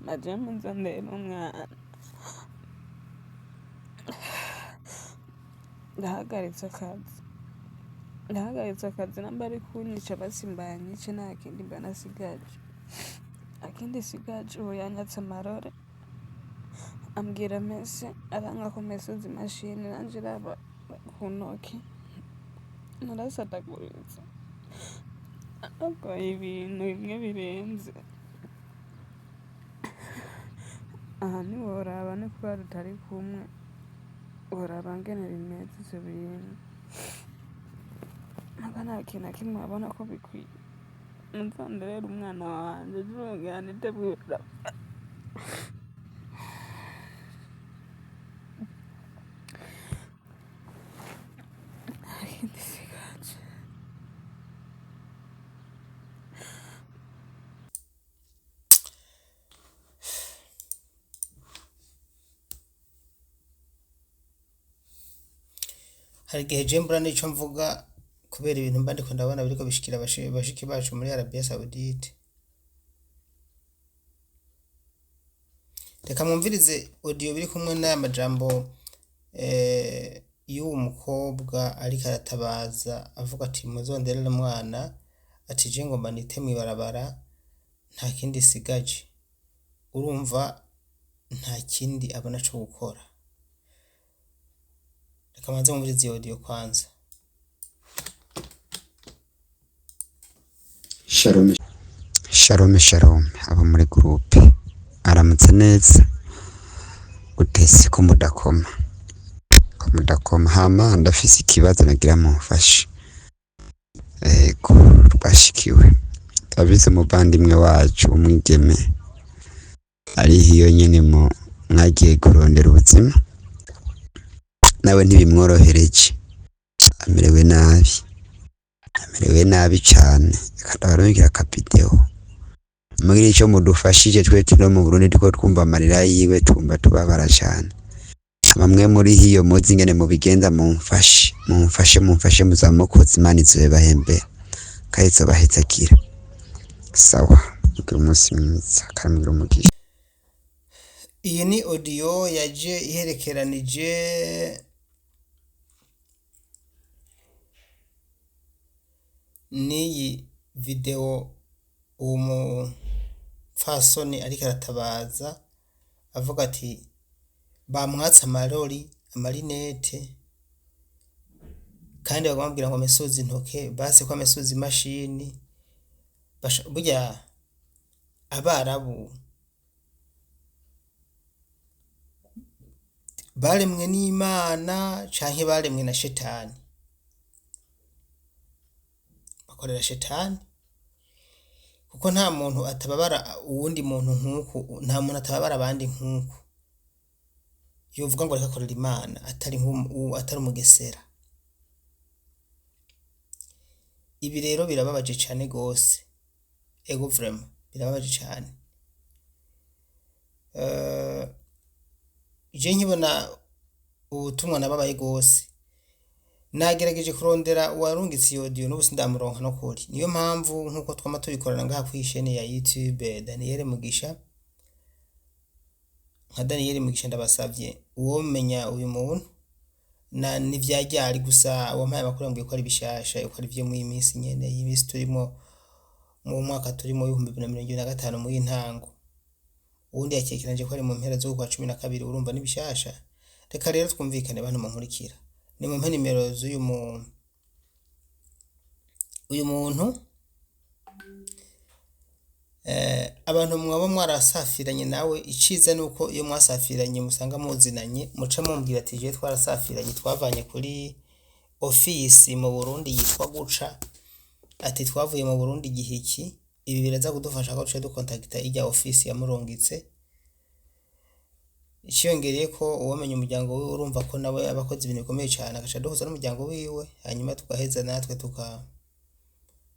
Maje munzondera umwana. Ndahagaritse akazi. Ndahagaritse akazi namba ari kunyica basi mbanyice nta kindi mba nasigaje. Akindi sigaje ubu yanyatse amarore ambwira mese aranga ko mesuza imashini nanje iraba ku ntoki narasataguritse agoye ibintu bimwe birenze aha ntiworaba ni kubera tutari kumwe woraba ngene bimeze ivyo bintu muga nta kintu na kimwe wabona ko bikwiye muzonderere umwana wanje nzongera nitegura. Nta kindi sigaje. Hari igihe je mbura n'ico mvuga kubera ibintu mba ndiko ndabona biriko bishikira bashiki bacu muri Arabia Saudite. Reka mwumvirize audio biri kumwe n'aya majambo y'uwo mukobwa ariko aratabaza avuga ati muzonderere umwana, ati je ngomba nite mw'ibarabara nta kindi sigaje. Urumva nta kindi abona co gukora. Reka manze mwumvirize iyo audio kwanza. Shalom, shalom, shalom, abo muri groupe aramutse neza gutese ko mudakoma ko mudakoma hama ndafise ikibazo nagira mumfashe. Ego rwashikiwe ndabizi umuvandimwe wacu umwigeme ari hiyo nyene mu mwagiye kurondera ubuzima nawe ntibimworohereje amerewe nabi amerewe nabi cane. Reka ndabarungikira akavideo mugira ico mudufashije twe turi mu Burundi turiko twumva amarira yiwe twumva tubabara cane. Bamwe muri hiyo muzi ingene mubigenza mumfashe mumfashe mumfashe muzamukoze Imana izobibahembera kandi izobahezagira. Sawa, mugire umunsi mwiza kandi mugire umugisha. Iyi ni audio yaje iherekeranije n'iyi video uwo mupfasoni ariko aratabaza avuga ati bamwatse amarori amarinete kandi bagomba ngo amesuze intoke base ko amesuze imashini. Burya abarabu baremwe n'Imana canke baremwe na shetani, bakorera shetani kuko nta muntu atababara uwundi muntu nkuku, nta muntu atababara abandi nkuku yovuga ngo ariko akorera Imana atari atari umugesera. Ibi rero birababaje cane gose, ego vraiment birababaje cane. Je nkibona ubutumwa nababaye gose, nagerageje kurondera uwarungitse iyo audio n'ubu sindamuronka no kuri. Niyo mpamvu nkuko twama tubikorana ngaha kw'ishene ya YouTube Daniel Mugisha, nka Daniel Mugisha ndabasavye uwomenya uyu muntu na nivyaryari gusa wampaye amakuru yambwiye ko ari bishasha uko ari vyo muri iyi minsi nyene iyi minsi turimo mu mwaka turimo 2025 mu y'intango. Uwundi yakekeranje ko ari mu mpera z'ukwa 12, urumva ni bishasha. Reka rero twumvikane bantu munkurikira, ni mumpe nimero z'uyu uyu muntu. Abantu mwaba mwarasafiranye nawe, iciza nuko iyo mwasafiranye musanga muzinanye muca mumbwira ati je twarasafiranye twavanye kuri ofisi mu Burundi yitwa guca, ati twavuye mu Burundi igihe iki. Ibi biraza kudufasha ko duce dukontakita irya ofisi yamurungitse. Iciyongereye ko uwomenya umuryango wiwe urumva ko nawe aba akoze ibintu bikomeye cane, agaca duhuza n'umuryango wiwe, hanyuma tugaheza natwe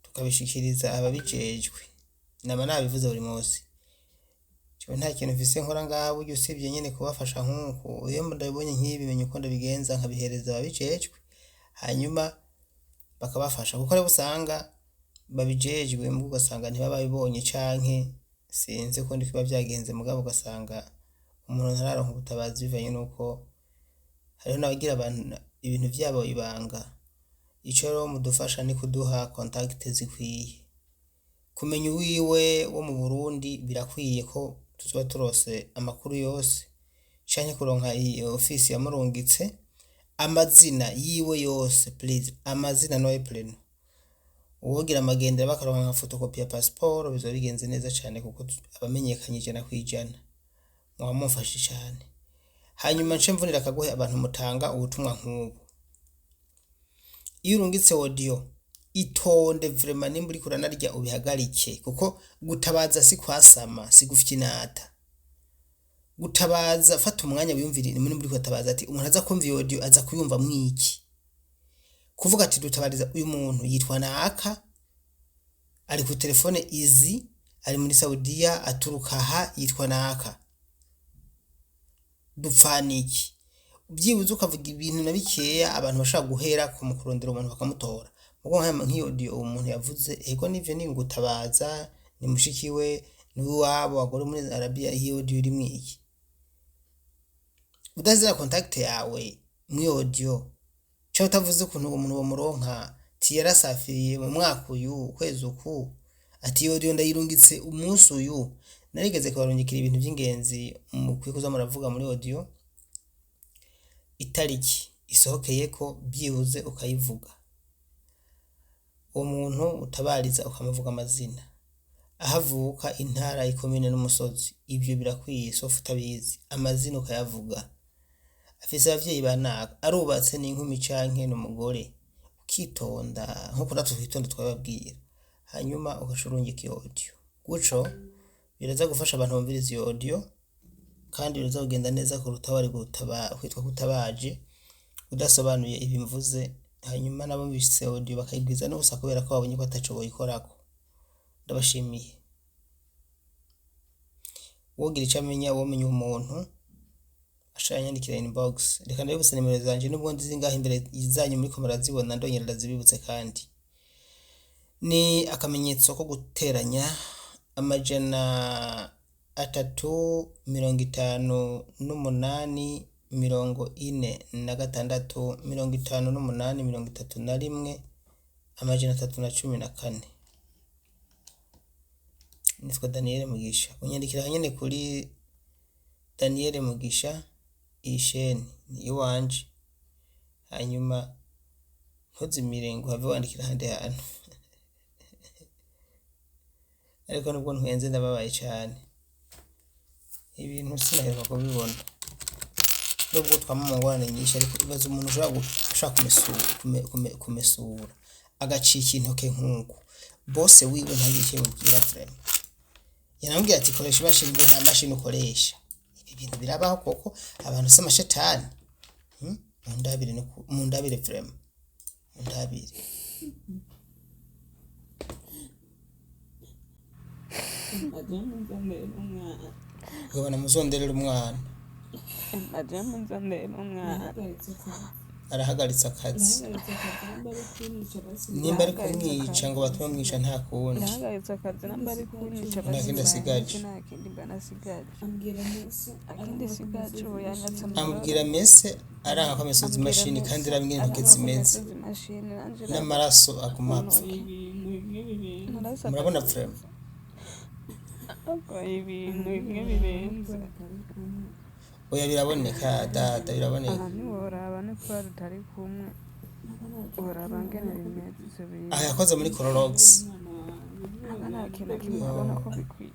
tukabishikiriza ababijejwe. Nama nabivuze buri munsi, jewe nta kintu mfise nkora ngaha burya usibye nyene kubafasha nkuku. Iyo ndabibonye nk'ibi menya uko ndabigenza nkabihereza ababijejwe, hanyuma bakabafasha, kuko aribo usanga Babijejwe mbwo ugasanga ntibababibonye canke sinzi ko ndiko biba vyagenze, mugabo ugasanga umuntu ntararonka ubutabazi bivanye nuko hariho n'abagira abantu ibintu vyabo ibanga. Ico rero mudufasha ni kuduha contact zikwiye. Kumenya uwiwe wo mu Burundi birakwiye ko tuzoba turose amakuru yose, canke kuronka iyi ofisi yamurungitse, amazina yiwe yose please, amazina noye pleno. Uwogira amagendera bakaronka nka photocopy ya passport bizoba bigenze neza cane, kuko abamenyekanye 100%. Mwaba mumfashe cane. Hanyuma nce mvunira akagohe abantu mutanga ubutumwa nk'ubu. Iyo urungitse audio itonde vraiment, nimba uriko uranarya ubihagarike, kuko gutabaza si kwasama, si gufyinata. Gutabaza fata umwanya wiyumvire nimba uriko uratabaza, ati umuntu aza kumva iyo audio aza kuyumva mwiki. Kuvuga ati dutabariza uyu muntu yitwa naka, ari ku telefone izi, ari muri Saudiya, aturuka aha, yitwa naka, dupfana iki. Byibuze ukavuga ibintu na bikeya abantu bashobora guhera ku mu kurondera umuntu bakamutora. Mugo nk'iyo audio uwo muntu yavuze, ego nivyo ni ngutabaza, ni mushiki we, ni uw'iwabo agore muri Arabia, iyo audio irimwo iki? Udazira contact yawe mw'iyo audio, canke utavuze ukuntu uwo muntu bomuronka, ati yarasafiriye mu mwaka uyu, ukwezi uku, ati iyo audio ndayirungitse umunsi uyu. Narigeze kubarungikira ibintu vy'ingenzi mukwiye kuza muravuga muri audio, itariki isohokeyeko byibuze ukayivuga. Uwo muntu utabariza ukamuvuga amazina, aho avuka, intara, ikomine n'umusozi, ivyo birakwiye sofa utabizi, amazina ukayavuga. Afise abavyeyi ba naka, arubatse, n'inkumi canke n'umugore, ukitonda nkuko natwe twitonda twababwira. Hanyuma ugaca urungika iyo audio. Guco biraza gufasha abantu bumviriza iyo audio, kandi biraza kugenda neza kuruta wari kwitwa kutabaje udasobanuye ibi mvuze, hanyuma nabo bumvise audio bakayibwiza n'ubusa kubera ko babonye ko ataco boyikorako. Ndabashimiye. Uwogira ico amenya, uwomenya umuntu aca yanyandikira inbox. Reka ndabibutse nimero zanje, nubwo nzi ngaho imbere zanyu muriko murazibona, ndongera ndazibibutse kandi. Ni akamenyetso ko guteranya 358 46 58 31 314. Nitwa Daniel Mugisha. Unyandikira nyene kuri Daniel Mugisha, iyi sheni ni iwanje. Hanyuma ntuzimire ngo uhave wandikira ahandi hantu. Ariko nubwo ntwenze ndababaye cane. Ibintu sinaheruka kubibona. Nubwo twama mu ngorane nyinshi, ariko ibaze umuntu ushobora kumesura agacika intoke nk'uku. Bose wiwe ntagire ico yomubwira vraiment. Yanamubwiye ati koresha imashini, ngo nta mashini ukoresha. Ibi bintu birabaho koko, abantu si amashetani. Mundabire no mundabire vraiment. Mundabire. Ukabona muzonderera umwana. Arahagaritse akazi. Nimba ari kumwica ngo batume mwica nta kundi. Nahagaritse akazi namba ari kunyica, Nta kindi asigaje. Nta kindi mba nasigaje. Akindi sigaje ubu yanyatse amarore. Amubwira mese aranga ko amesoza imashini, kandi araba ingene intoke zimeze n'amaraso aguma apfa. Murabona vraiment. Ibintu bimwe birenze. Oya biraboneka dada, biraboneka. Aha ntiworaba ni kubera tutari kumwe, woraba ngene bimeze ivyo bintu. Aha yakoze muri Clorox. Aha nta kintu na kimwe ubona ko bikwiye.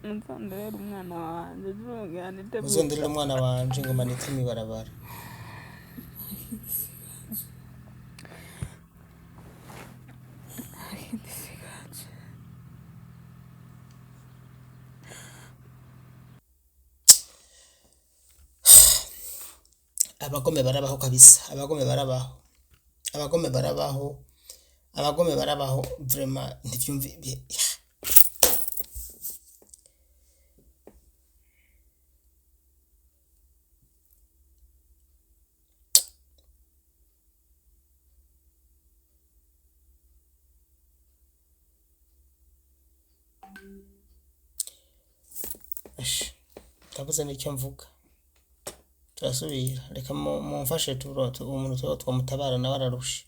Muzonderere umwana wanje, nzongera nite. Muzonderere umwana wanje ngo manite mw'ibarabara. Nta kindi sigaje. Abagome barabaho kabisa, abagome barabaho. Abagome barabaho. Abagome barabaho vraiment, ntivyumvi. Ash, ndabuze n'icyo mvuga. Turasubira, reka mumfashe umuntu twamutabara nawe ararushe.